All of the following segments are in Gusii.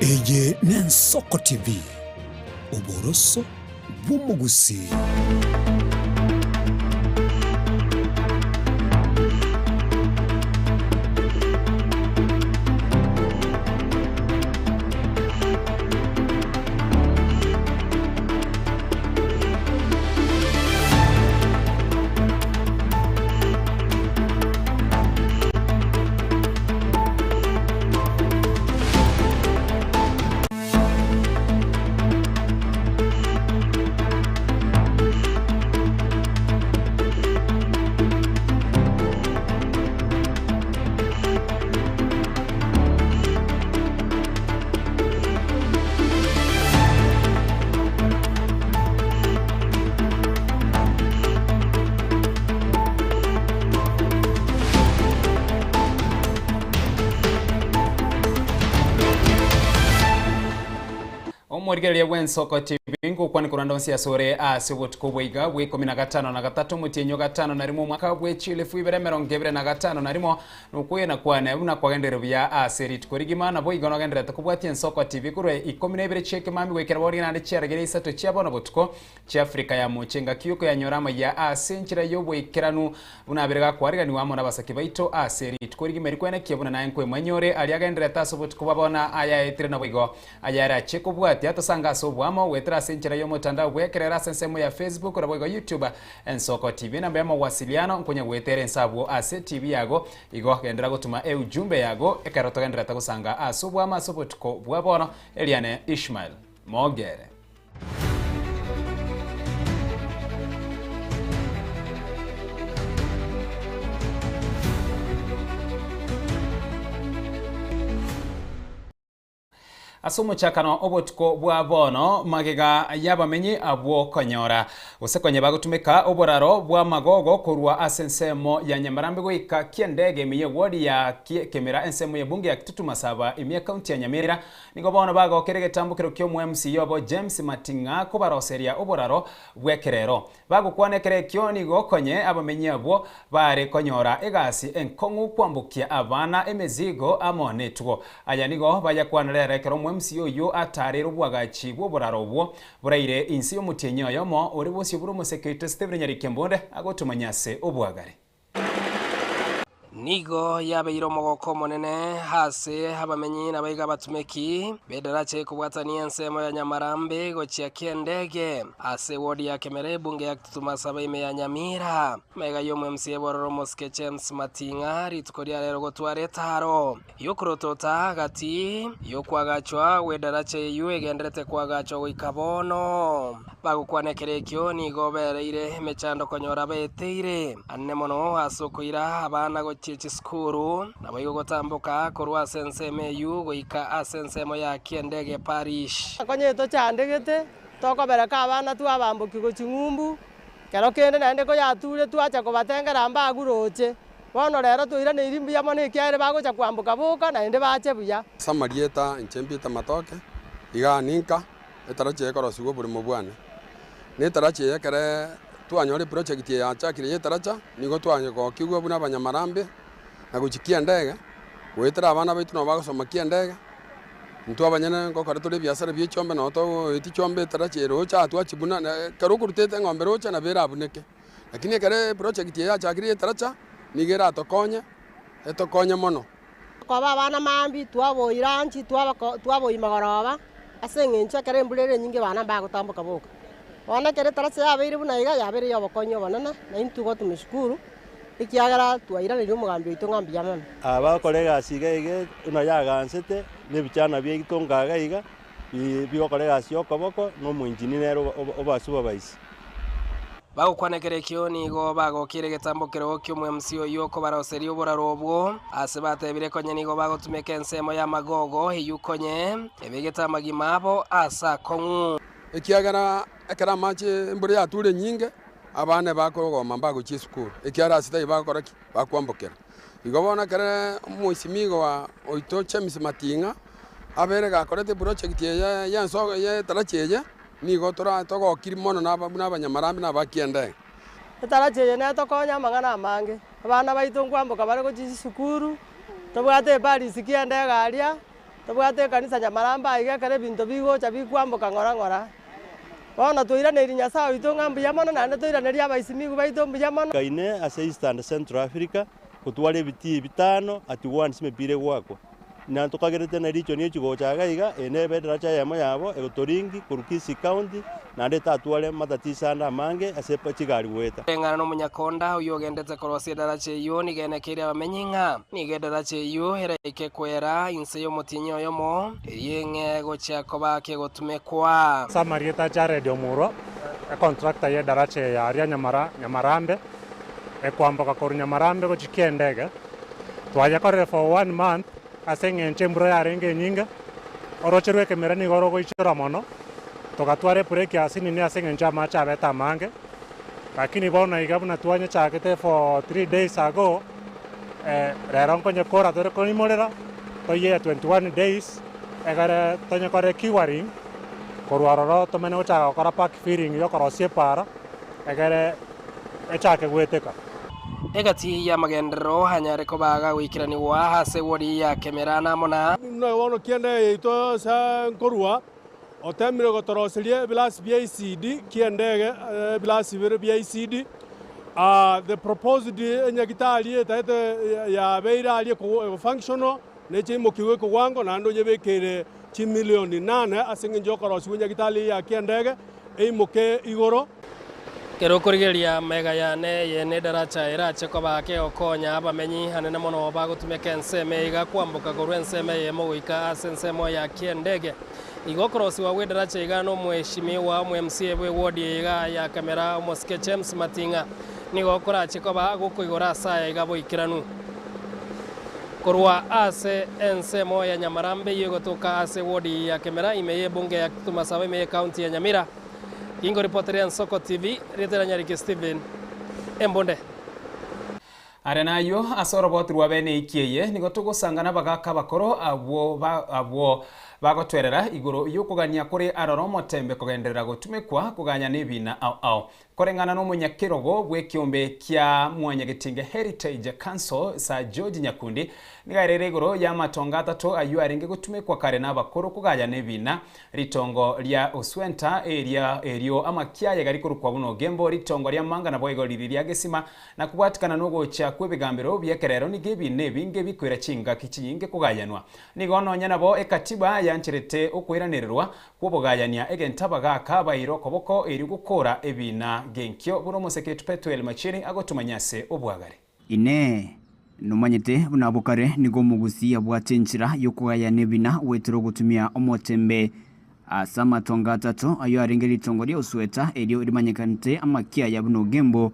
Eye n'Ensoko TV, oboroso bw'omogusii. Omorigereria bw'ensoko TV ngokwane korwa ande onsi ase ore ase obotuko bwaiga bwa ikomi na gatano na gatato omotienyi o gatano na rimo omwaka bwe chilifu ibere emerongo ebere na gatano na rimo Nokwegena kwane buna kwagenderire buya ase rituko rigima, naboigo nogendererete kobwatia ensoko TV korwa ikomi na ibere chi'ekemambia goikera boria naende chiaragera isato chia bono botuko chi'Afrika ya Mocha engaki y'okoyanyora amayia ase enchera y'oboikeranu buna abere gakwariganiwa amo nabasake baito ase rituko rigima eri kwenekia buna naye nkwemanyore aria agendererete ase obotuko bwa bono ayaetire naboigo Ayare achie kobwatia, tosange ase oboamo, goetera ase enchera y'omotandao bw'ekerero ase ensemo ya Facebook naboigo YouTube, Ensoko TV. Enamba y'amawasiliano nkonya goetera ense abwo ase TV yago. Igo genderera gotuma eujumbe yago ekero togendererete gosanga ase oboamo ase obotuko bwa bono. Eriane Ishmael Mogere. Ase omochakano obotuko bwa bono, magega y'abamenyi abwo konyora, gose konya bagotumeka oboraro bw'amagogo korwa ase ensemo ya Nyamarambe goika ki'endege ime y'ewodi ya Kemera ensemo y'ebunge ya Kitutu Masaba ime y'ekaunti ya Nyamira, nigo bono bagokera egetambokero ki'omo MC obo James Mating'a kobaroseria oboraro bw'ekerero. Bagokwana ekero ekio nigo konye abamenyi abwo baare konyora egasi enkong'u kwambokia abana, emezigo, amo netugo. Aya nigo bayakwana rero ekero omwemsi oyio ataareire obwagachi bw'oboraro obwo boraire inse y'omotienyi oyomo ore bosio bore omoseke oito Stephen Nyarikembonde agotomanya ase obwagare. Nigo yabeire omogoko omonene ase abamenyi naboigo abatumeki b'edaracha ekobwatania ensemo ya Nyamarambe gochia Kiendege ase ewodi ya Kemera ebunge ya Kitutu Masaba ime ya Nyamira. Magega y'omo-MCA bw'ororo omosike James Mating'a rituko ria rero gotwara etaro y'okorotota gati y'okoagachwa gw'edaracha eyio egenderete koagachwa goika bono. Bagokwana ekero ekio nigo bereire emechando konyora baeteire anene mono ase okoira abana gochia chisukuru, naboigo gotamboka korwa ase ensemo eyio goika ase ensemo ya Kiendege Parish. Konya tochandegete, tokobereka abana twabambokia gochia ng'umbu, Kero kende naende koyature twacha kobatengera mbagu roche. Bono rero toiraneirie mbuya mono ekiagera bagocha kwamboka boka naende bache buya. Ase amarieta inche Peter Matoke, igaa ninka etarachi eye ekorosigwa oboremo bwane. Na etarachi eye ekere twanyora eproject eye yachakire ya etaracha, nigo twagokigwa buna abanyamarambe na gochikia endege, goetera abana baito nabo bagosoma kiendege. Intwe abanyene ngokora tore ebiasara bie chiombe nabo togoetia chiombe etarachi ere roche aa twachibuna na ekero okorutete eng'ombe roche nabo erabuneke. Lakini ekero eproject eye yachakire ya etaracha, nigo eratokonye, etokonye mono. Koba abana mambia twaboira nchi twabako twaboyia magoroba, ase eng'encho ekero embura ere enyinge abana mbagotamboka boka. Bono ekero etaracha yabeire buna iga, yabeire ya obokonyi obonene, na intwe igo tumeshukuru. Ekiagera twairaneria omogambi oito ng'a mbuya mono. Aba bagokora egasi iga iga buna yagansete, na ebichana biaito nkaga iga, bigokora egasi y'okoboko, na omoengineer nere obasupervise. Bagokwana ekero ekio nigo bagokeire egetambo kerogo ki'omwemsi oyio okobaroseria oboraro obwo, ase batebire konye nigo bagotumeka ensemo y'amagogo eyio konye ebegete amagima abo ase akong'u. Ekiagera ekero amache embura yature enyinge, Abana bakogoma mbagochia esukuru, ekiagera ase taiyo bagokora ki? Bakwambokera. Igo bono ekere omoisimigo oito James Mating'a abere gakorete eproject eye y'enso y'etarachi eye, nigo tora togokiri mono na buna abanyamarambi na abakiendege. Etarachi eye netokonye amang'ana amange, abana baito nkwamboka bare gochia chisukuru, tobwate eparisi kiendege aria. Tobwate ekanisa Nyamarambe aiga ekero ebinto bigocha bikwamboka ng'ora ng'ora. Bono toiraneirie Nyasae oito ng'a mbuya mono, naende toiranerie abaisimigu baito mbuya mono. Kaine ase East and Central Africa, gotwara ebitii bitano at once emepira egoakwa. Na tokagerete na region echi gocha iga iga, eye nebe edaracha eyemo yabo egotoringi korwa Kisii County, naende etatware matatiso ande amange ase chigari goeta. Koreng'ana nomonyakonda oyio ogendete korosia edaracha eyio, nigo enekeire abamenyi ng'a nigo edaracha eyio eraike kwera inse y'omotienyi oyomo, erio eng'e gochia koba kegotumekwa. Ase amarieta a Jared Omurwa, econtractor y'edaracha eye aria Nyamara Nyamarambe, ekwamboka korwa Nyamarambe gochia Kiendege, Twayekorire for one month ase eng'encho embura yarenge enyinge, oroche rw'ekemera nigo rogoichora mono, togatwara ebreak ase nini ase eng'encho amache abete amange, lakini bono iga buna twanyechagete for 3 days ago, rero nkonyekora tore koimorera, toyie 21 days, egere tonyekore curing, korwa ororo tomanye gochaka gokora back filling ya okorosia epara, egere echake goeteka. Egati y'amagenderero anyare koba agagoikeranigwa ase ewodi ya Kemera namona. Buna bono kianda yaito ase nkorua, otemire gotoroseria ebilasi bia ECD kiendege ebilasi bire bia ECD. The proposed enyagitari etaete yabeire aria functional neche imokigwe ekogwango naende onyebekeire chimilioni 8 ase eng'encho yokorosiwa enyagitari ya kiendege eimoke igoro. Kero okorigereria mega yane eye ne edaracha erache koba kegokonya abamenyi anene mono bagotumeka ensemo iga kwamboka korwa ensemo eyemo goika ase ensemo ya kiendege. Igo okorosiwa gwa edaracha iga na omweshimiwa omo MCA bwe ward iga ya Kemera omosike James Mating'a nigo korache koba gokoigora ase aya iga boikeranu. Korwa ase ensemo ya Nyamarambe eywo egotoka ase ward ya Kemera ime ya ebunge ya Kitutu Masaba ime ya county ya Nyamira. Gingo ripoteria Nsoko TV, rietera Nyariki Stephen Embunde. Are nayo ase oroboti rwa bene eiki eye nigo togosangana abagaka abakoro abwo ba abwo bagotwerera igoro yokogania kore aroro omotembe kogenderera gotumekwa koganya na ebina ao ao. Koreng'ana na omonyakerogo bw'ekiombe kia Mwanyagetinge Heritage Council Sir George Nyakundi nigo aerere igoro y'amatongo atato ayio arenge gotumekwa kare na abakoro kogaya na ebina ritongo ria Oswenta eria erio amakiaye gari korokwa buna Ogembo ritongo ria Manga naboigo riri ria Gesima na kobwatikana nogocha kw'ebigambero bi'ekerero nigo ebina ebinge bikoira chingaki chinyinge kogayanwa. Nigo nonya nabo ekatiba yancherete okoiranererwa kw'obogayania egento abagaka baire okoboko erio gokora ebina genkio buna omoseketu Petuel Machiri agotumanya ase obwagare. Inee! Nomanyete buna abwo kare nigo omogusi abwate enchera y'okogayana ebina goetera ogotumia omotembe ase amatongo atato ayio arenge ritongo ria osweta erio rimanyekanete amakiaya buna ogembo,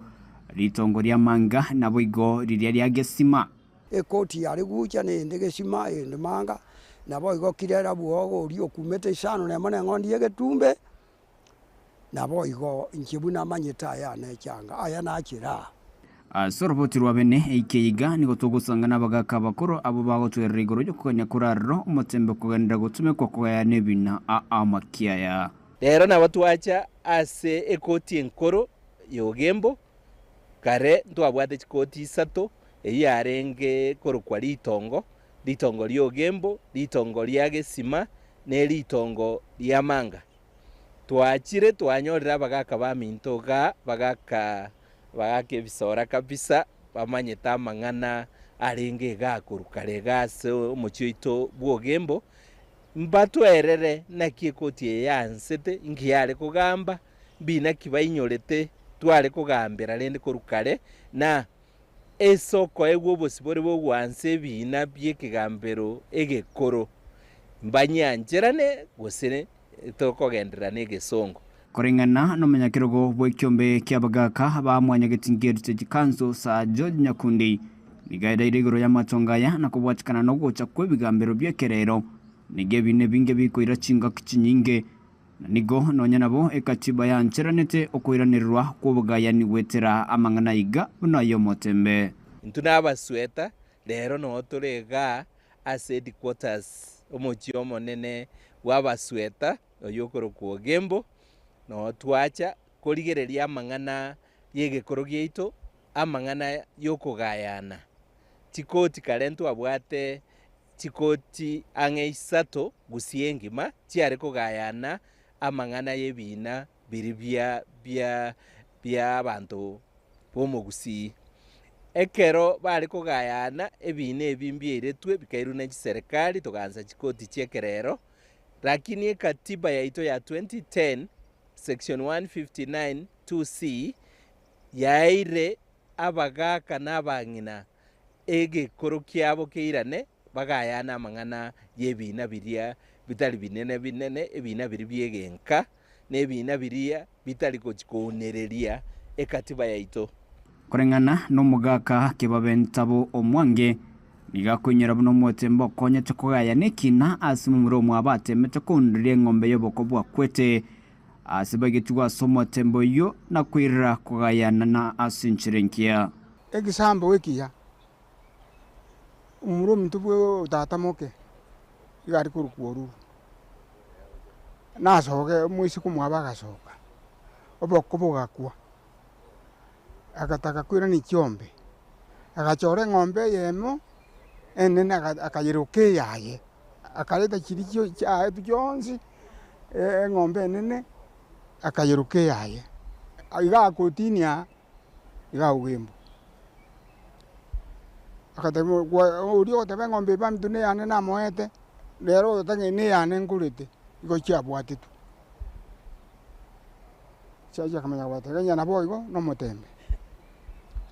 ritongo ri'amanga, naboigo riria ria gesima. Ekoti yare gucha na eyende gesima, eyende manga, naboigo kirera bwogo oria okumete isano na emo na eng'ondi ya egetumbe, naboigo inche buna amanyete aya nechanga, aya nachire aa. Ase oroboti rwa bene eike iga nigo togosanga nabagaka abakoro abwo bagotwerera igoro y'okogania korarero omotembe kogenderera gotumekwa kogayana ebina a amakiaya. Rero nabo twacha ase ekoti enkoro y'Ogembo, kare ntwabwate chikoti isato, eyio yarenge korokwa ritongo, ritongo ri'Ogembo, ritongo ria Gesima, ne ritongo ri'Amanga. Twachire twanyorire abagaka baminto igaa, bagaka bagaka ebisora kabisa, bamanyete amang'ana arenge igaa korwa kare igaa ase omochie oito bw'Ogembo, mbatwerere naki ekoti eye yansete, inki yare kogamba, mbinaki bainyorete tware kogambera rende korwa kare, na ase okoegwa obosibore bw'ogwansa ebiina bi'ekegambero egekoro, mbanyancherane gose tokogenderera negesongo. Koreng'ana nomonyakerogo bw'ekiombe ki'abagaaka ba Mwanyagetinge Heritage Council Sir George Nyakundi nigo aereire igoro y'amatongo aya na kobwatikana nogocha kw'ebigambero bi'ekerero nigo ebina ebinge bikoira chingaki chinyinge na nigo nonya nabo ekatiba yancheranete okoiranererwa kw'obogayani goetera amang'ana iga buna y'omotembe. Intwe nabasweta, rero noo tore igaa ase headquarters omochie omonene bw'abasweta oyio okorokwa Ogembo, noo twacha korigereria amang'ana y'egekoro giaito, amang'ana y'okogayana. Chikoti kare ntwabwate. chikoti ang'e isato Gusii engima chiare kogayana amang'ana y'ebiina biria bia bia bia abanto b'omogusii. Ekero bare kogayana ebiina ebi mbiairetwe bikairwa ne chiserekari togaansa chikoti chi'ekerero, lakini ekatiba yaito ya 2010 section 159 2C yaeire abagaka na abang'ina egekoro kiabo keirane bagayane amang'ana y'ebiina biria bitari binene binene, ebiina biria bi'egenka, na ebiina biria bitari gochia kounereria ekatiba yaito. Koreng'ana nomogaka Kebabentabo Omwange, nigo akoinyora buna omotembe okonyete kogayana ekina ase momura omwabo atemete kounereria eng'ombe y'oboko bwakwete ase baigetigwe ase omotembe oyio na koirera kogayana na ase enchera engiya. Egesambo ekiya, omomura ominto bwe tata moke, iga are korokwa Oruru. Nasoke omoiseke omwabo agasoka, oboko bogakwa, agataka koirania chiombe, agachora eng'ombe eyemo enene akayeroka eyaye, akareta chiria chio chiaetwe chionsi, eng'ombe enene akayeroka eyaye. Iga agotinia iga ogembo. Agateba oria ogoteba eng'ombe eye baminto neyane namoete, nere oyotang'aini neyane nkorete, igo chiabwatetwe. Chiachia akamanya kobatebia onye naboigo nomotembe.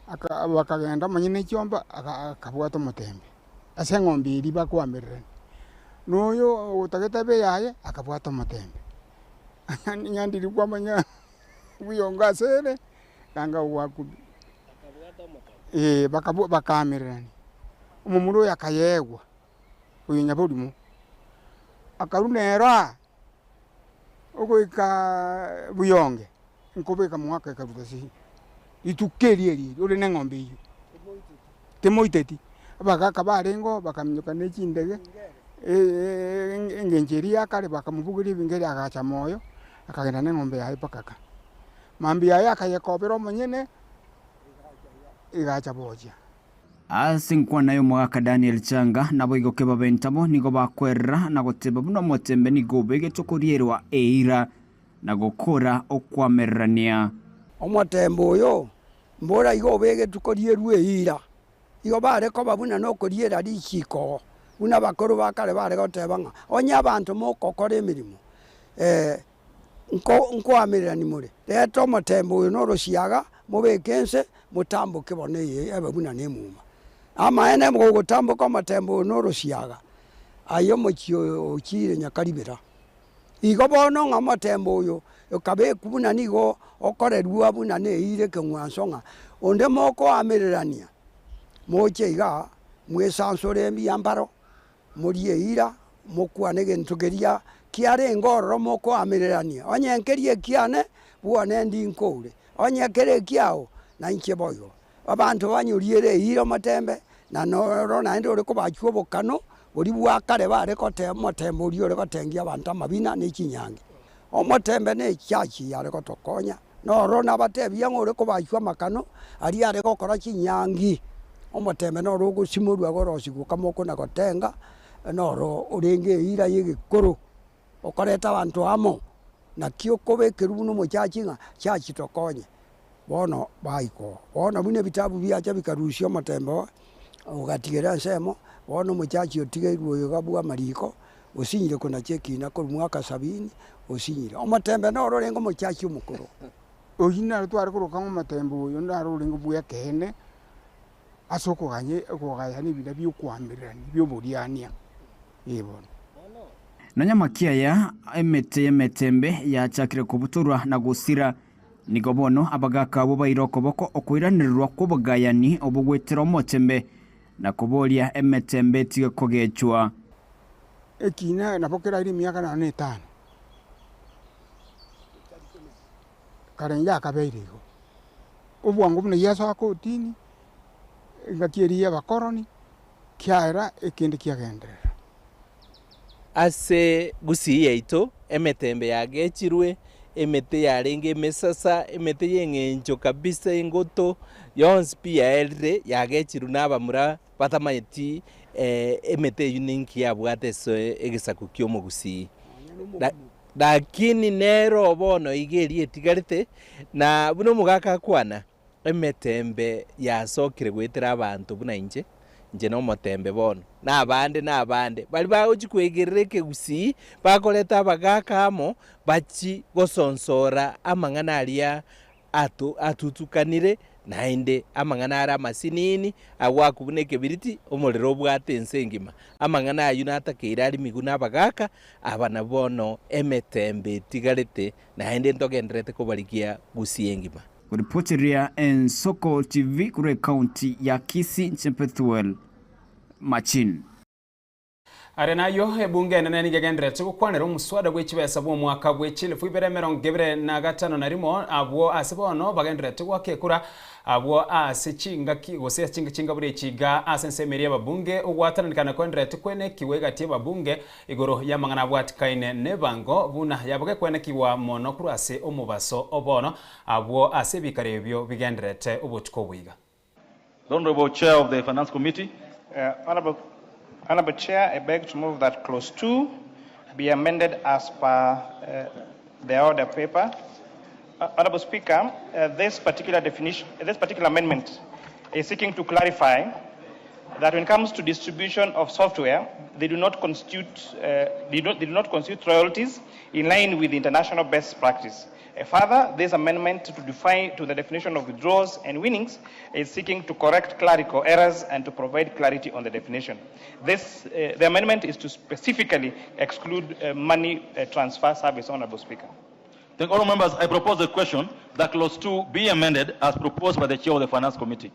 Aka bakagenda omonyene chiombe aka akabwata omotembe, ase eng'ombe eria bakoamererania. Na oyo otagete ebe eyaye, akabwata omotembe. Onye ndiri kwamanya buyongo ase ere, nanga ogwakubia. Ee, bakabwa bakaamererania, omomura oyo akayeegwa, oyo nyaborimo, akarwa nero aa, ogoika buyonge, nkobeka mwaka ekaruta ase rituko erio erio ore na eng'ombe eyio, timoiteti. Abagaka barengeo bakaminyoka ne chindege, engencho eria ya kare bakamobugeria ebinto erio agacha moyo, akagenda na eng'ombe yaye mpaka ka. Mambia yaye akayekobera omonyene, egacha bochia. Ase enkwana y'omogaka Daniel Changa, naboigo kebabenta bo nigo bakwerera na goteba buna omotembe nigo obegetwe korierwa eira na gokora okwamererania. Omotembe oyo mbora igo obegetwe korierwa eira, igo bare koba buna nokoriera richiiko, buna abakoro ba kare bare goteba ng'a onye abanto mogokora emeremo nkoamererania more, reta omotembe oyo na orosiaga, mobeke inse, motamboke bono eye ebe buna nemuma. Amaene mogotamboka omotembe oyo na orosiaga, aye omochie oyo ochiire nyakaribera. Igo bono ng'a omotembe oyo okabekwa buna nigo okorerwa buna neire ekeng'wanso ng'a onde mokoamererania, moche igaa, mwesansore ebiambaro, Morie eira, mokwane egento keria kiarenge ororo mokoamererania, onye nkeria ekiane, bwane ndi nkoure, onye kere ekiao, nainche boigo. Abanto banyoriere eira omotembe, na noro naende ore kobachwa obokano boria bwa kare bare goteba omotembe oria ore gotengia abanto amabina ne chinyangi. Omotembe ne echachi yare gotokonya, noro nabatebia ng'a ore kobachwa amakano aria are gokora chinyangi, omotembe noro ogosimorwa gorosigwa kama okona gotenga, noro orenge eira y'egekoro, okoreta abanto amo, naki okobekerwa buna omochachi ng'a chachi tokonye. Bono baikwa oo. Bono buna ebitabu biacha bikarusia omotembe oo, ogatigera ensemo, bono omochachi otigeirwe oyo iga bwa amariko, osinyire konacha ekina korwa mwaka sabini, osinyire. Omotembe noro orenge omochachi omokoro. Oyio naro tware koroka ng'a omotembe oyo naro orenge bw'ekeene ase okoganya okogayana ebina bia okoamererania bia oboriania, ee bono. Nonya amakia aya, emete y'emetembe yachakire kobutorwa na gosira. Nigo bono abagaaka abwo baire okoboko okoiranererwa kw'obogayani obwo goetera omotembe, na koboria emetembe etige kogechwa. Ekiina nabo keraire emiaka nonya na etano, kare yakabeire igo. Obwango buna Yeso akotini, engaki eria y'abakoroni, kiaera ekende kiagenderera. Ase Gusii yaito emetembe yagechirwe, emete yarenge emesasa, emete y'eng'encho kabisa engoto, yonsi pi yaerire yagechirwe na abamura batamanyeti Emete eyio ninki yabwate ase egesaku ki'omogusii? Lakini nero bono iga eria etigarete, na buna omogaka akwana, emetembe yasokire goetera abanto buna inche, inche nomotembe bono, na abande na abande, baria bagochia koegerera ekegusii, bakoreta abagaka amo, bachie gosonsora amang'ana aria ato atutukanire, naende amang'ana are amasinini, agwakwa buna ekebiriti, omorero obwate ense engima. Amang'ana ayio natakeire arimigwe nabagaaka aba na bono emetembe etigarete, naende ntogendererete kobarigia gusii engima. Koripoteria Ensoko TV korwa ekaunti ya Kisii, inche Bethuel Machin. Are nayio, ebunge enene nigo egendererete gokwanera omoswada bwe chibesa bw'omwaka bwe chilifu ibere emerongo ebere na gatano na rimo, abwo ase bono bagendererete goaka ekura abwo ase chingaki gose ase chingaki chingabura echi iga ase ensemo eria y'ababunge ogwatananikana koendererete kwenekigwa egati y'ababunge igoro y'amang'ana abwatikaine nebango buna yabo gekwenekigwa mono korwa ase omobaso o bono abwo ase ebikaro ebio bigendererete obotuko obo iga. The Honourable Chair of the Finance Committee. Honourable, Honourable Chair, I beg to move that clause 2 be amended as per the order paper. Honourable Speaker, this particular definition, this particular amendment is seeking to clarify that when it comes to distribution of software, they do not constitute, they, do, they do not constitute royalties in line with international best practice. Further, this amendment to define to the definition of withdrawals and winnings is seeking to correct clerical errors and to provide clarity on the definition. This, the amendment is to specifically exclude money transfer service, Honorable Speaker. Thank all members. I propose a question that clause 2 be amended as proposed by the chair of the Finance Committee.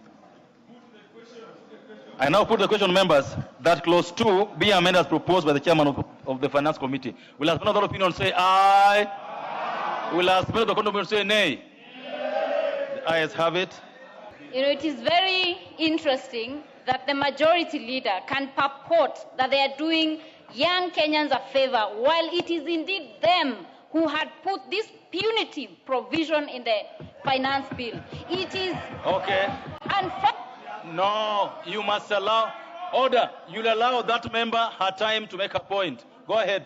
I now put the question, members, that clause 2 be amended as proposed by the chairman of the Finance Committee. Will as many of opinion say aye? aye? Will as many of the opinion say nay? The ayes have it. You know, it is very interesting that the majority leader can purport that they are doing young Kenyans a favor, while it is indeed them who had put this punitive provision in the finance bill. It is Okay. unfortunate. No, you must allow order. You'll allow that member her time to make a point. Go ahead.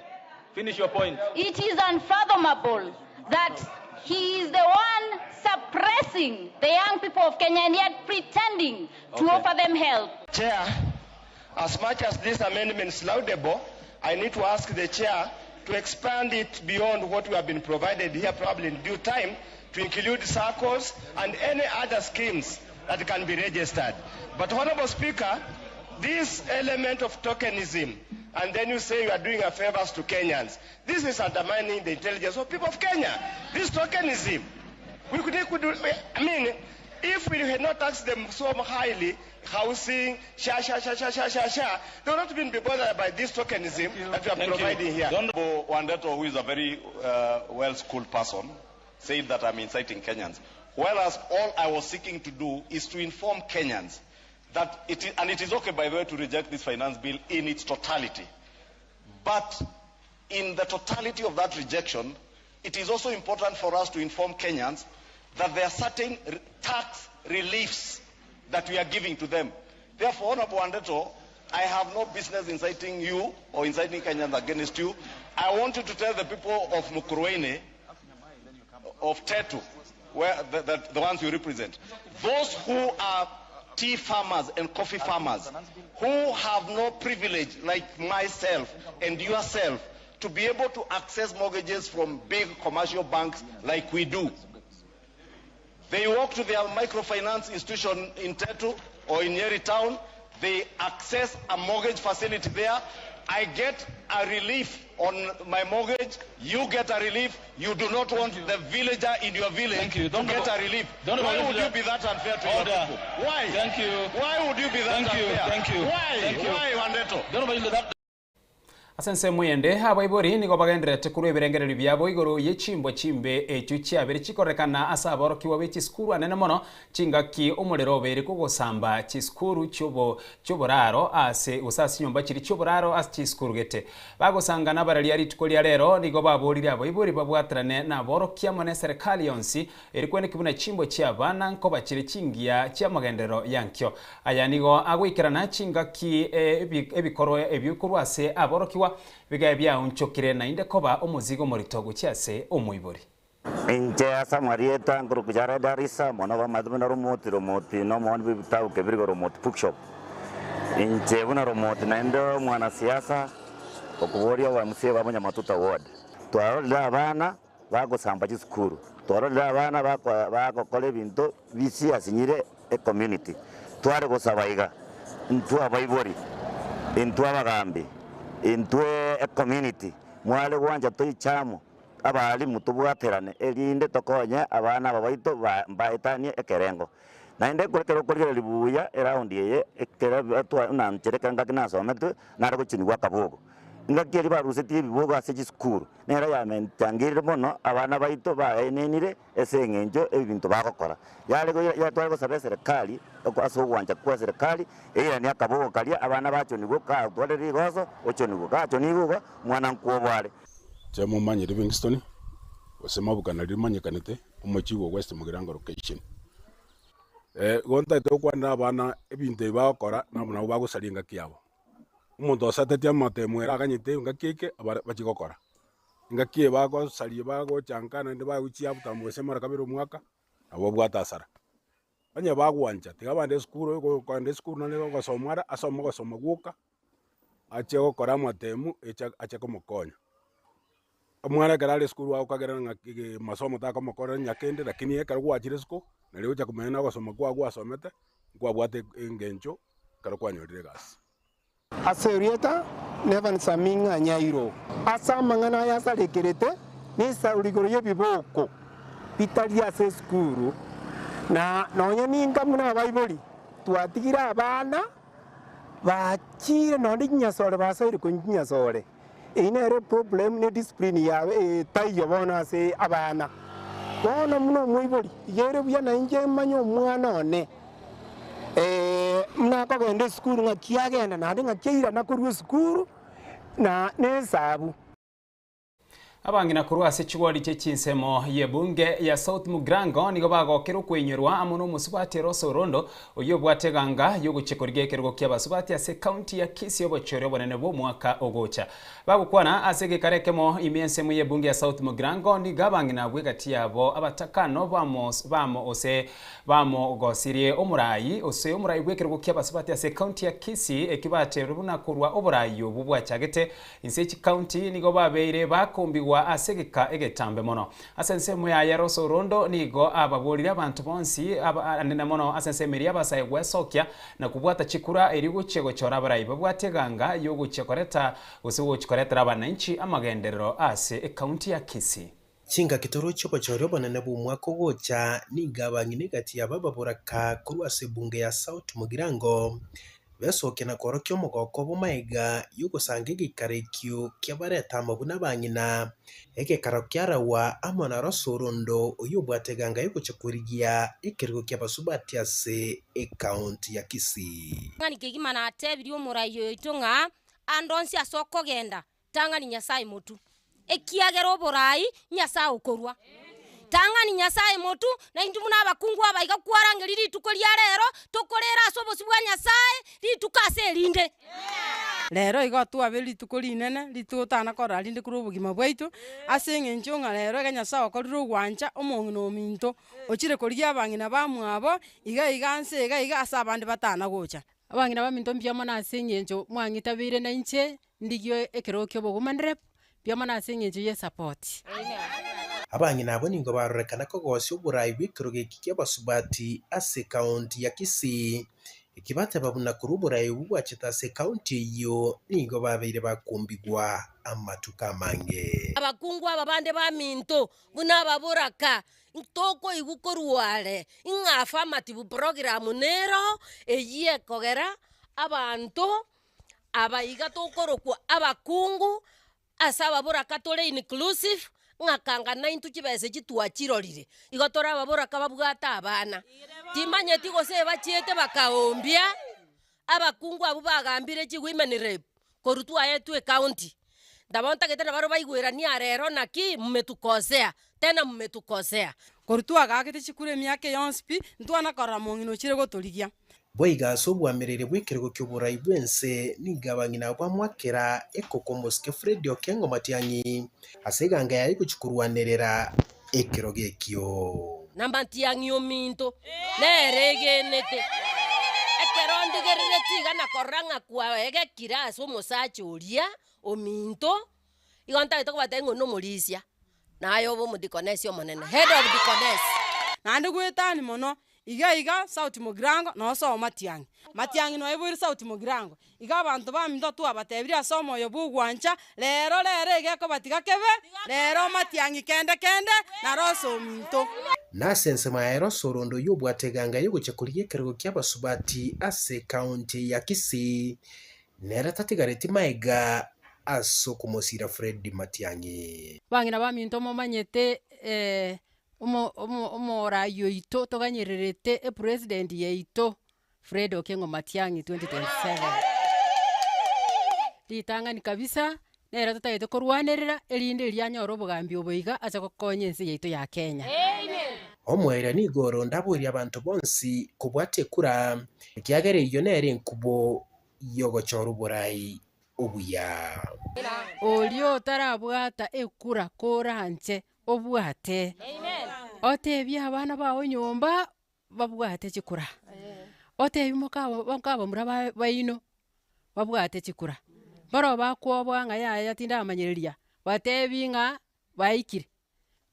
Finish your point. It is unfathomable that he is the one suppressing the young people of Kenya and yet pretending to Okay. offer them help. Chair, as much as this amendment is laudable, I need to ask the chair to expand it beyond what we have been provided here, probably in due time, to include circles and any other schemes that can be registered. But, Honorable Speaker, this element of tokenism, and then you say you are doing a favors to Kenyans, this is undermining the intelligence of people of Kenya. This tokenism, we could, could I mean, if we had not taxed them so highly, housing, sha, sha, sha, sha, sha, sha, sha, they would not even be bothered by this tokenism that we are Thank you. providing here. Honorable Wandeto, who is a very well-schooled person, said that I'm inciting Kenyans. Whereas all I was seeking to do is to inform Kenyans that it is, and it is okay, by the way, to reject this finance bill in its totality. But in the totality of that rejection, it is also important for us to inform Kenyans that there are certain tax reliefs that we are giving to them. Therefore, Honorable Wandeto, I have no business inciting you or inciting Kenyans against you. I want you to tell the people of Mukurweini, of Tetu, where the ones you represent, those who are tea farmers and coffee farmers, who have no privilege like myself and yourself to be able to access mortgages from big commercial banks like we do. They walk to their microfinance institution in Tetu or in Nyeri town. They access a mortgage facility there. I get a relief on my mortgage. You get a relief. You do not want the villager in your village Thank you. to Don't get go a relief. Don't Why go would you be that unfair to your Order. people? Why? Thank you. Why would you be that Thank you. unfair? Thank you. Why? Thank you. Why, Wandeto? Don't go that. Ase ensemo eyende, abaibori nigo bagendererete korua ebirengererio biabo igoro ye chimbwa chimbe echio chiabeire chikorekana ase aborokigwa be chisukuru anene mono chingaki omorero obeire kogosamba chisukuru chi'oboraro ase gose ase chinyomba chiria chi'oboraro ase chisukuru gete. Bagosangana abararia rituko ria rero nigo baborire abaibori babwaterane naborokia amo neserekari yonsi eri kweneki buna chimbwa chi'abana nkoba chire chingiya chi'amagenderero y'ankio. Aya nigo agoikerana chingaki ebikorwa ebio korwa ase aborokigwa bigae biaonchokire naende koba omozigo omorito gochia ase omoibori. Inche ase amarieta nkorokwa Jared Arisa, omwana bw'amaete buna Romoti, Romoti nomooni bw'ebitabu kebirigo Romoti Bookshop. Inche buna Romoti naende omwanasiasa okoboria obo MCA bwa Monyamatuta Ward. Twarorire abana bagosamba chisukuru, twarorire abana bagokora ebinto bisiasinyire ecommunity. Tware gosaba iga, intwe abaibori, intwe abagambi, intwe ecommunity, mware gwancha toiche amo, abalimu tobwaterane erinde tokonye abana aba baito mbaetanie ekerengo. Naende ekero okorigereria buya eround eye, ekero nanchere ekero ngaki nasometwe, nare gochinigwa akabogo. Engaki eria barusetie ebibogo ase chisukuru, nero yamenchangerire mono abana baito baenenire ase eng'encho ebinto bagokora. Yare tware gosaba eserekari ase ogwancha kwa eserekari eiranie akabogo karia abana bachonigwe gatware rigoso ochonigwe, gachonigwe igo mwana nkwobo are. Inche momanye Livingstone, gose mabukana rimanyekanete, omochief o West Mugirango Location. Igo ntagete gokwanera abana ebinto ebi bagokora nabo nabo bagosaria engaki yabo. Omonto osatetie amatemo ere aganyete engaki eke abare bachie gokora. Engaki eye bagosaria bagocha nka naende bagochia botambe gose mara kabere omwaka, nabo babwate asara. Onye bagwancha tiga abande esukuru okoenda esukuru naende ogosoma are asome ogosoma gwoka, achie gokora amatemu eche ache komokonya. Omwana ekero are esukuru agokagera ng'a masomo takomokorera onye kende lakini ekero gwachire isiko, nario ogocha komanya na ogosoma kwago gwasomete, nkwabwate engencho ekero kwanyorire egasi. Ase erieta n'Evans Aming'a Nyairo. Ase amang'ana aya asarekerete nesauri igoro y'ebiboko bitari ase esukuru, na nonya ninka buna abaibori twatigire abana bachiire nonye chinyasore basoire konywa chinyasore. Eyio nere eproblem ne discipline ya etaiyo bono ase abana. Bono buna omoibori, iga ere buya nainche manye omwana one buna akogenda esukuru ng'aki agenda naende ng'aki airana korwa esukuru na nesabu. Abang'ina korwa ase chigwari chie chinsemo y'ebunge ya South Mugirango nigo bagokera okoinyorwa amo nomosubati Rose Orondo oyio obwate eganga y'ogochia korigia ekerogo ki'abasubati ase ekaunti ya Kisii obochore obonene bw'omwaka ogocha. Bagokwana ase egekaro ekemo ime ensemo y'ebunge ya South Mugirango nigo abang'ina abwo egati yabo abatakano bamo bamo ose bamogosirie omorai ose omorai bw'ekerogo ki'abasubati ase ekaunti ya Kisii ekio baterwe buna korwa oborai obwo bwachagete Inse chikaunti nigo babeire bakombigwa ase egeka egetambe mono. Ase ensemo yaye Rose Orondo nigo ababorire abanto bonsi anene mono ase ensemo eria abasae gwesokia na kobwata chikura erio gochia gochora abarai babwate eganga yogochia koreta gose gochia koretera abananchi amagenderero ase ekaunti ya Kisii. Chingaki toroche obochori obonene bw'omwaka ogocha, nigo abang'ina egati yabo ababoraka korwa ase ebunge ya South Mugirango besokia na koorokia omogoko obo magega y'ogosanga egeikaro ekio kiabareta amo buna abang'ina. Egekaro kiaragwa amo na Rose Orondo oyio obwate eganga y'ogocha korigia ekerogo ki'abasubati ase ekaunti ya Kisii. Ng'ani kegima natebirie omorai oito ng'a ande onsi ase okogenda Tang'ani Nyasae motu, ekiagera oboraai Nyasae okorua. Tang'ani Nyasae motu, na intwe buna abakungu aba iga kwarangeria rituko ria rero, tokorera ase obosio bwa Nyasae rituko ase erinde. Rero igo twabe rituko rinene, rituko totana korora rinde korwa obogima bwaito, ase eng'encho ng'a rero iga Nyasae okorire ogwancha omong'ina ominto, ochire korigia abang'ina bamwabo, iga iga nse iga iga ase abande batana gocha. Abang'ina baminto mbuya mono ase eng'encho mwang'itabeire nainche, Ndigie ekerogo ki'obogumanire, mbuya mono ase engencho y'esapoti. Abang'ina abwo nigo barorekana kogosia oborai bw'ekerogo eki ki'abasubati ase ekaunti ya Kisii, eki bateba buna korwa oborai obwo bwachete ase ekaunti eyio nigo babeire bakombigwa amatuko amange. Abakungu aba bande baminto buna ababoraka, ntokoigwa korwa are ng'a affirmative program nero eyio ekogera abanto. Aba iga tokorokwa abakungu, ase ababoraka tore inclusive, ng'a kanga naintwe chibesa echi twachirorire, igo tore ababoraka babwate abana. Timanyeti gose ebachiete bakaombia, abakungu abwo bagambire chi women rep korwa twaetwe ecounty, nabo ntagete nabaro baigweranie aa rero naki mmetukosea, tena mmetukosea. Korwa twagaakete chikura emiaka yonsi pi, ntwana korora mong'ina ochire gotorigia. Boigo ase obwamereri bw'ekerogo ki'oborai bw'ense nigo abang'ina abwo bamwakera ekoko omosike Fred Okengo Matiang'i ase eganga yaye gochia korwanerera ekerogo ekio. Na Matiang'i ominto nere egenete. Ekero ndigereretie iga na korora ng'a kwaegekire ase omosacha oria ominto, igo ntagete kobatebia ng'a oyo nomorisia, naye obe omodikonesi omonene, head of deaconess. Naende goetania mono, iga iga Sauti Mogirango nosoa Matiang'i. Matiang'i noiboire Sauti Mogirango. Iga abanto baminto twabatebirie ase omoyo bw'ogwancha, rero rero iga ekoba tiga kebe, rero Matiang'i kende kende, naro ase ominto. Na ase ensemo yaye Rosorondo oyio obwate eganga y'ogochia korigia ekerogo ki'abasubati ase ekaunti ya Kisii, nere tatigareti maega ase okomosira Fred Matiang'i. Bang'ina baminto momanyete omo omo omorai oito toganyererete epresident yaito Fred Okengo Matiang'i 2027. Ritang'ani kabisa, nere totagete korwanerera erinde erio anyore obogambi obo iga ache gokonya ense yaito ya Kenya. Omoerio nigo oro ndaborie abanto bonsi kobwata ekura, ekiagera eyio nere enkubo y'ogochora oborai obuya. Oria otarabwata ekura koranche obwate, otebie abana bao nyomba babwate chikura, otebie moka mokabamura ba baino babwate chikura, barobwo bakwoboa ng'a yaya tindamanyereria, batebi ng'a baikire,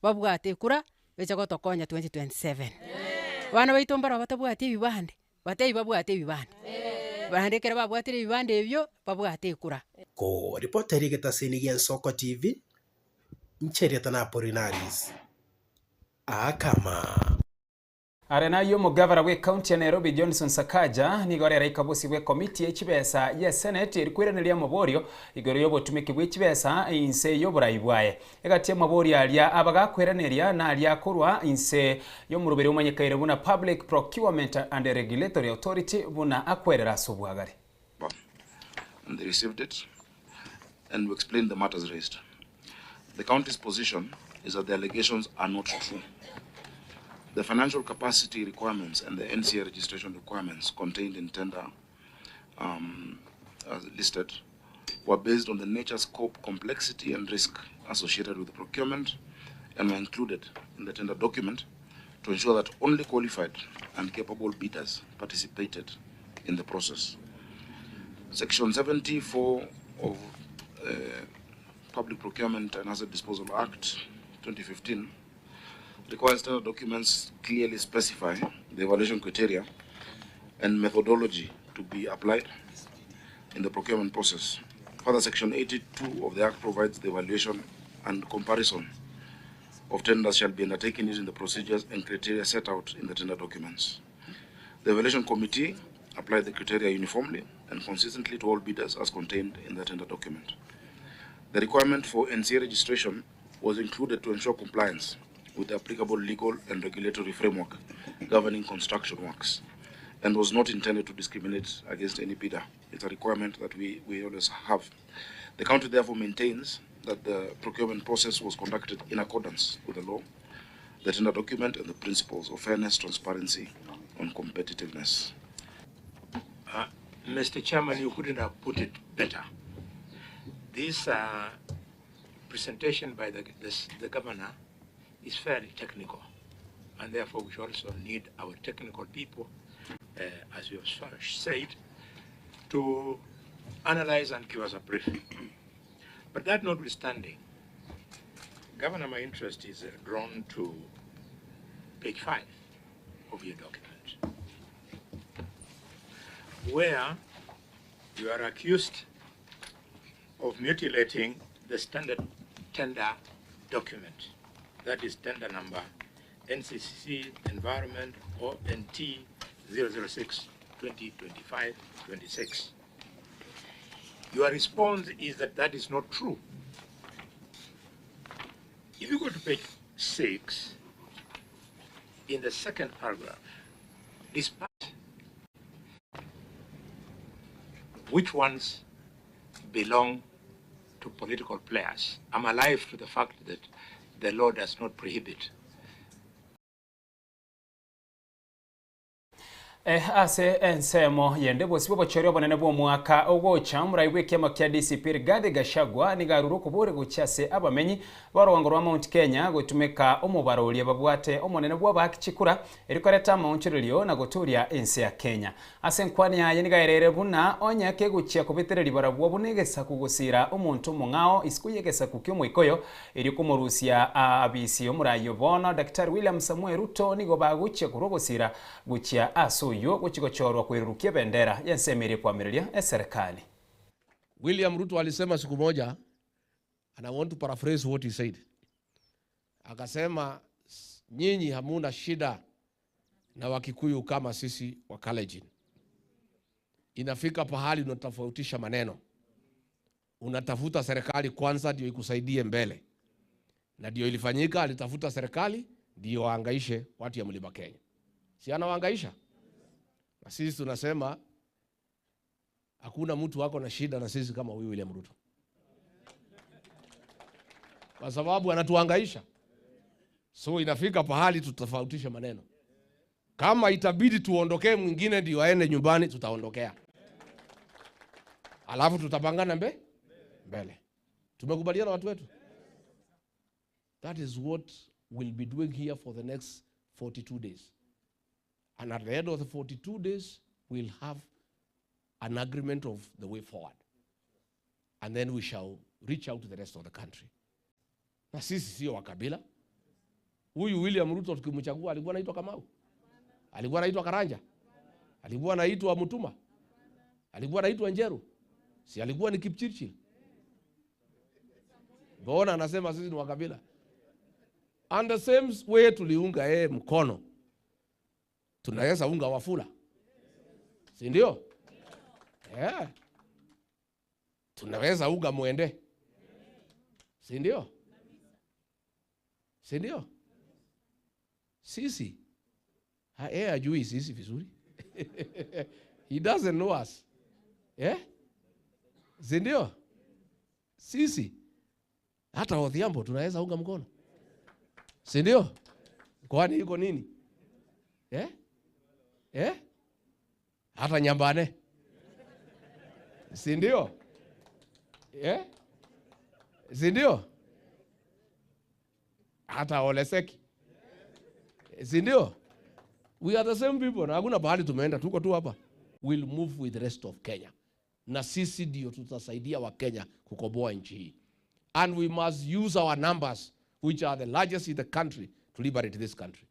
babwate ekura beche gotokonya 2027. Abana baito mbarobwo batabwati ebibande, batebi babwate ebibande, naende ekero babwatire ebibande ebio, babwate ekura. Ko ripoteri egetaseni gi'Ensoko TV, inche erieta na Apolinaris Aakama. Are nayio omogavana bw'ecounty ya Nairobi Johnson Sakaja nigo arere aikabosi bw'ekomiti ye chibesa ye senate eri koiraneria amaborio igoro y'obotumeki bwe chibesa inse y'oborai bwaye. Egati y'amaborio aria abagakoiraneria naria akorwa inse y'omoroberi omanyekaine buna Public Procurement and Regulatory Authority buna akwerera ase obwagare. And they received it and we explained the matters raised. The county's position is that the allegations are not true. The financial capacity requirements and the NCA registration requirements contained in tender um, as listed were based on the nature, scope, complexity, and risk associated with the procurement and were included in the tender document to ensure that only qualified and capable bidders participated in the process. Section 74 of uh, Public Procurement and Asset Disposal Act 2015 requires tender documents clearly specify the evaluation criteria and methodology to be applied in the procurement process. Further, Section 82 of the Act provides the evaluation and comparison of tenders shall be undertaken using the procedures and criteria set out in the tender documents. The evaluation committee applied the criteria uniformly and consistently to all bidders as contained in the tender document. The requirement for NCA registration was included to ensure compliance with the applicable legal and regulatory framework governing construction works and was not intended to discriminate against any bidder. It's a requirement that we, we always have. The county therefore maintains that the procurement process was conducted in accordance with the law, the tender document, and the principles of fairness, transparency, and competitiveness. Mr. Chairman, you couldn't have put it better. This presentation by the, this, the governor is fairly technical, and therefore we should also need our technical people, as you have said, to analyze and give us a brief. But that notwithstanding, Governor, my interest is drawn to page 5 of your document, where you are accused of mutilating the standard tender document. That is tender number NCCC Environment ONT 006 2025-26. Your response is that that is not true. If you go to page 6, in the second paragraph, despite which ones belong to political players, I'm alive to the fact that the law does not prohibit Ase ensemo yende bosio bw'obochori obonene bw'omwaka ogocha, omorai bw'ekiama kia DCP Rigathi Gachagua nigo arure okobori gochia ase abamenyi b'orogongo rwa Mount Kenya gotumeka omobaro oria babwate omonene bw'abaaki chikura erio koreta amaonchorerio na gotoria ense ya Kenya. Ase enkwani yaye nigo aereire buna onye kegochia kobetereria barabwo buna egesaku gosira omonto omong'ao isiko y'egesaku ki'omoikoyo Erio komorusia aabisi omoraai o bono, Daktari William Samoei Ruto nigo bagochia korwa ogosira gochia ase oyio gochia gochorwa koirurukia ebendera y'ensemo eria ekoamereria eserekari. William Ruto alisema siku moja, and I want to paraphrase what he said. Akasema nyinyi hamuna shida na Wakikuyu kama sisi wa Kalenjin. Inafika pahali unatofautisha maneno, unatafuta serikali kwanza ndio ikusaidie mbele, na ndio ilifanyika. Alitafuta serikali ndio waangaishe watu ya mlima Kenya, si anawaangaisha? Na sisi tunasema hakuna mtu wako na shida na sisi kama huyu William Ruto, kwa sababu anatuangaisha. So inafika pahali tutofautishe maneno. Kama itabidi tuondokee mwingine ndio aende nyumbani, tutaondokea, alafu tutapangana mbe mbele. Tumekubaliana watu wetu? That is what we'll be doing here for the next 42 days. And at the end of the 42 days, we'll have an agreement of the way forward. And then we shall reach out to the rest of the country. Na sisi sio wa kabila. Huyu William Ruto tukimchagua alikuwa anaitwa Kamau? Alikuwa anaitwa Karanja? Alikuwa anaitwa Mutuma? Alikuwa anaitwa Njeru? Si alikuwa ni Kipchirchir? Mbona anasema sisi ni wa kabila? And the same way tuliunga yeye mkono, tunaweza unga Wafula, si ndio? Yeah. Tunaweza unga Mwende, si ndio? Si ndio? Sisi yeye hajui sisi vizuri he doesn't know us yeah? Si ndio? Sisi hata Odhiambo tunaweza unga mkono, si ndio? Kwani iko nini eh? Eh? Hata Nyambane, si ndio? Eh? Si ndio? Hata Oleseki, si ndio? We are the same people na hakuna pahali tumeenda, tuko tu hapa. We'll move with the rest of Kenya, na sisi ndio tutasaidia Wakenya kukomboa nchi hii, and we must use our numbers which are the largest in the country to liberate this country.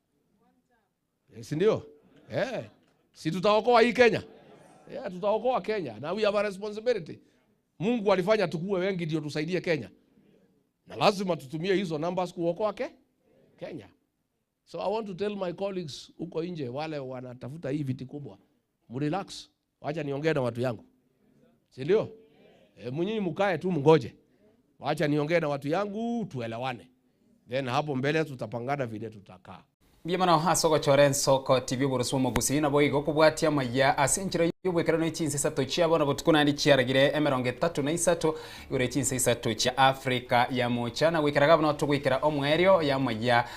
Si ndio? Eh, si tutaokoa hii Kenya? Yeah, tutaokoa Kenya na we have a responsibility. Mungu alifanya tukue wengi ndio tusaidie Kenya, na lazima tutumie hizo numbers kuokoa ke Kenya. So I want to tell my colleagues huko nje, wale wanatafuta hii viti kubwa, mrelax, wacha niongee na watu yangu, si ndio? E, mnyinyi mkae tu mngoje, wacha niongee na watu yangu tuelewane, then hapo mbele tutapangana vile tutakaa. Mbuya mono ase ogochora ensoko TV oboroswo omogusii naboigo okobwatia amaya ase enchera y'obwekeranu echinsa isato chia bono botuko naende chiaragire emerongo etato na isato igoro echinsa isato chia Africa ya mocha na goikera iga bono togoikera omoerio y'amaya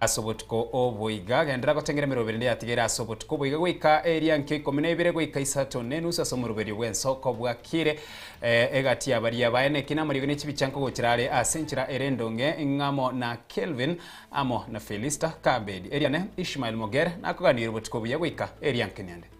ase obotuko oboiga. Genderera gotengera emeroberi ende yatigaire ase obotuko oboiga goika eria nkio ikomi na ibere goika isato na enusu ase omoroberio bw'ensoko bwakire egati ya baria baye nekina amariogi ne chibicha nkogochera are ase enchera ere endonge ng'amo na Kelvin Amo na Felista Kabedi, eria ne Ishmael Mogere, nakoganirie obotuko obuya goika eria nkeniande.